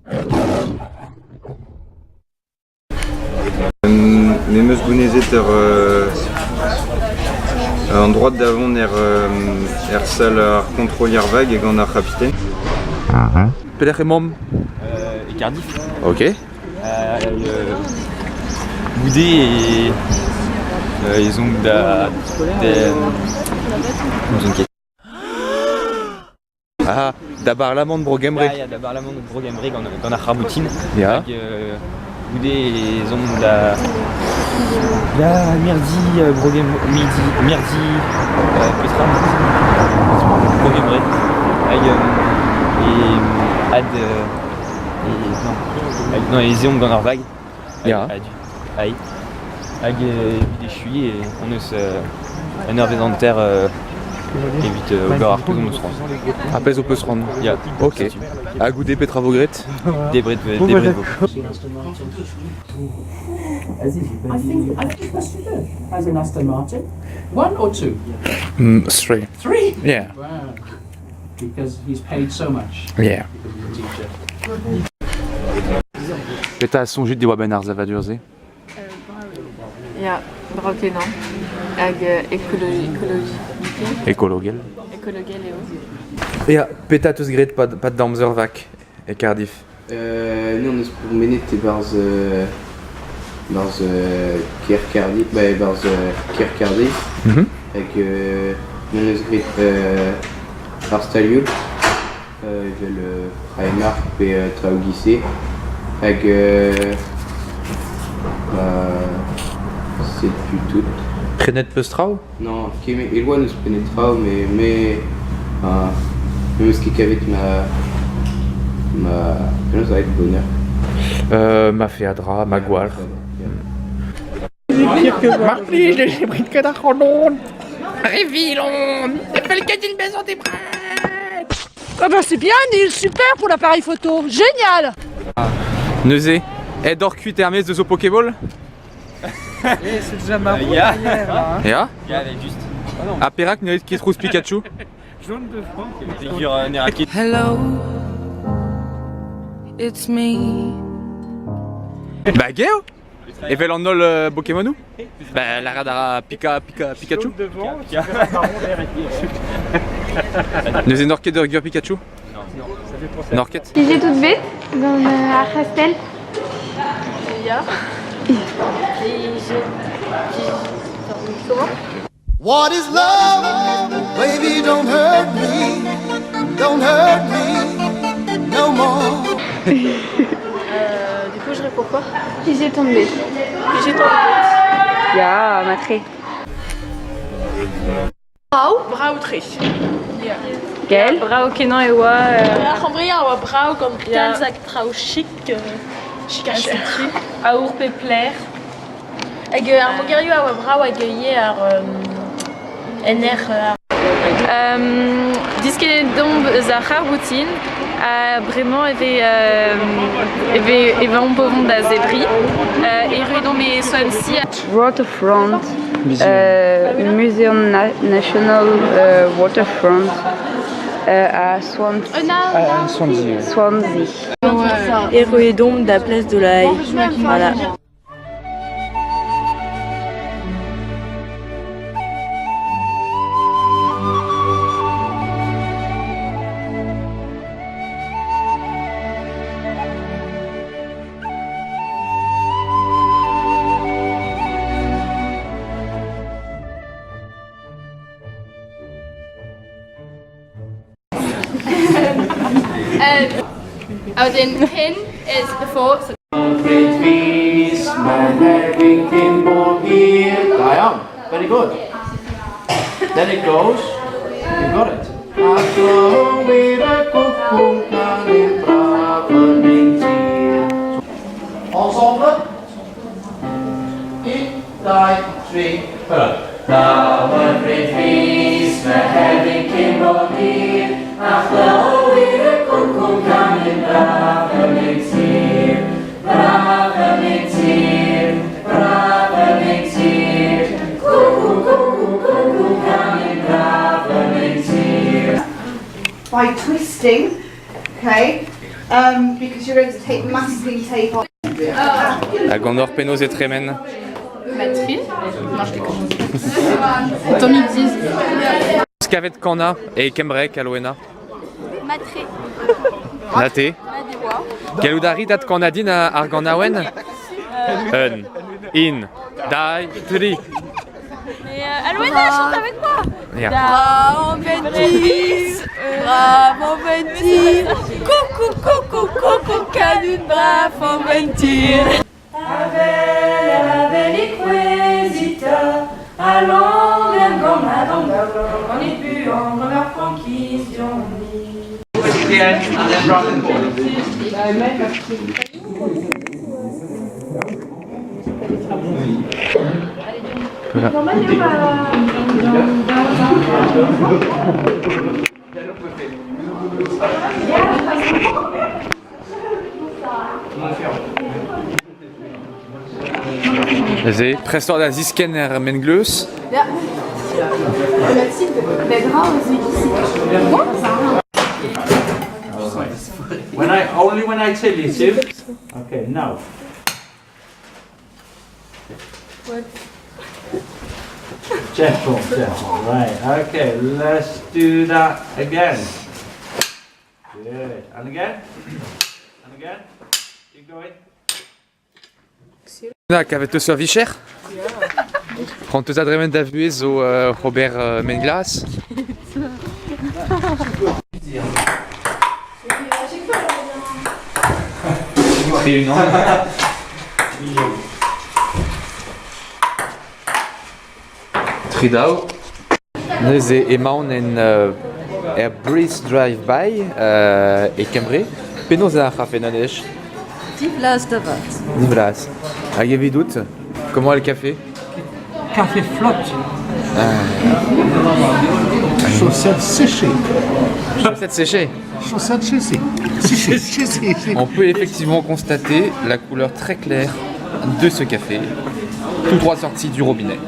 Me 'm eus gounezet ur an droad da vont er er sal ar kontrolier vag gant ar c'habiten. Pelec'h emaomp? E Cardiff. Ok. Goude ez omp da... N'ouzon ket. Ah, da barlamant Bro-Gembre. Ya, ya, da barlamant Bro-Gembre gant, gant ar c'harboutin. Ya. Hag goude ez omp da, da mirdi Bro-Gembre, midi, mirdi petra Bro-Gembre. Hag e ad e, non, hag, non, ez eomp gant ar vag. Ya. Hag, hag, hag evit echuiñ hon eus un eurvezh hanter evit ober ar pezh hon eus c'hoant. Ar pezh ho peus c'hoant. Ya. Ok. Ha goude petra vo graet? Debret, debret vo. I think I think that's good. As an Aston Martin. One or two? Three. Three? Yeah. Wow. Because he's paid so much. Yeah. Because he's a teacher. Petra a soñjit diwar-benn ar savadur-se? Ya, brav-kenañ. Hag ekologi, ekologi. Ekologel. Ekologel eo. Ya, petra 'teus graet 'pad 'pad da amzer vak e Cardiff? Nous on eus pourmenet e-barzh 'barzh kêr Cardiff, bah e-barzh kêr Cardiff hag nous on eus graet ar stalioù evel Primark pe traoù giz-se hag setu tout. Prenet 'peus traoù? Non, ket e oa n'eus prenet traoù met me n'em eus ket kavet ma ma penaos aet boneur. Ma feadra, ma gwalc'h. Mar plij, ne zebrit ket ac'hanon. Re vil on. Ne fell ket din bezañ debret. Ah bah c'est bien Nils, super pour l'appareil photo, génial. Neuze, aet oc'h kuit er-maez deus ho Pokéball? C'est déjà marrant Ya. derrière, là, hein. Ya. Ya, avec juste. Ha perak ne rit ket trouz Pikachu? Jaune de franc. Figure ne ra ket. Hello, it's me. Bah geo! Evel an holl Pokémonoù? Bah lâret a ra Pika Pika Pikachu. Jaune devant, tu verras marron derrière. Neuze n'oc'h ket ur gwir Pikachu? Non, ça fait penser à N'oc'h ket? Plijet out bet gant ar c'hastell? Ya. Comment? What is love? Baby, don't hurt me. Don't hurt me no more. Du coup, je réponds quoi? Plijet on bet. Plijet on bet. Ya, matre. Brav, brav-tre. Gaël? Brav-kenañ e oa. Ar c'hambreañ a oa brav gant kalz a traoù chik, chik ha cher. Aour pe plec'h. Hag ar mogerioù a oa brav hag ivez ar NR. Diskennet omp eus ar c'harr-boutin ha bremañ e vez e vez e vez o vont da zebriñ. Erruet omp e Swansea. Waterfront, Museum National Waterfront à Swansea. Swansea. Erruet omp da Place de la Haye. Voilà. A wedyn hyn is the fort. So Da iawn. Very good. Then it goes. You've got it. A glywir y cwcw'n canu'n braf yn ein tir. Ensemble. Un, dau, tri, pedwar. Daw y bryd fis, Mehefin cyn bo hir, a chlywir y cwcw'n canu'n braf yn ein tir. Braf yn ein tir, braf yn ein tir. Cwcw, cwcw, cwcw, canu'n braf yn ein tir. By twisting, okay? Because you're going to take masking tape off. Hag an hor penaos e tremen. Matrine Non, je déconne. Tommy 10. Skavet kana e Kembrek Aloena. Matre. Nate. Gallout a rit ad kannadin ar ganaouenn? Un, in, dai, tri. Mais Aloena, chante avec moi. Ya. Bravo Ventis, bravo Ventis, coucou coucou coucou kanun bravo Ventis. Avel, avel e kouezhita, along em gant a gant an e buan gant ar frankizion-ni. Neuze, prest oc'h da ziskenn er mengleuz. Ya. Mathilde, When I only when I tell you to. Okay, now. What? Gentle, gentle. Right. Okay, let's do that again. Good. And again. And again. Keep going. Na, kavet eus ur vicher? Prant eus a dremen da vuhez zo Robert Menglas. Tri daou. Neuze emaon en er Breeze Drive-By e Kembre. Penaos ar c'hafe Nadège? Divlas da vat. Divlas. Hag evidout, comment est le café? Café flotte. Chaussettes séchées. Chaussettes séchées. Chaussettes séchées. Séchées, séchées. On peut effectivement constater la couleur très claire de ce café, tout droit sorti du robinet.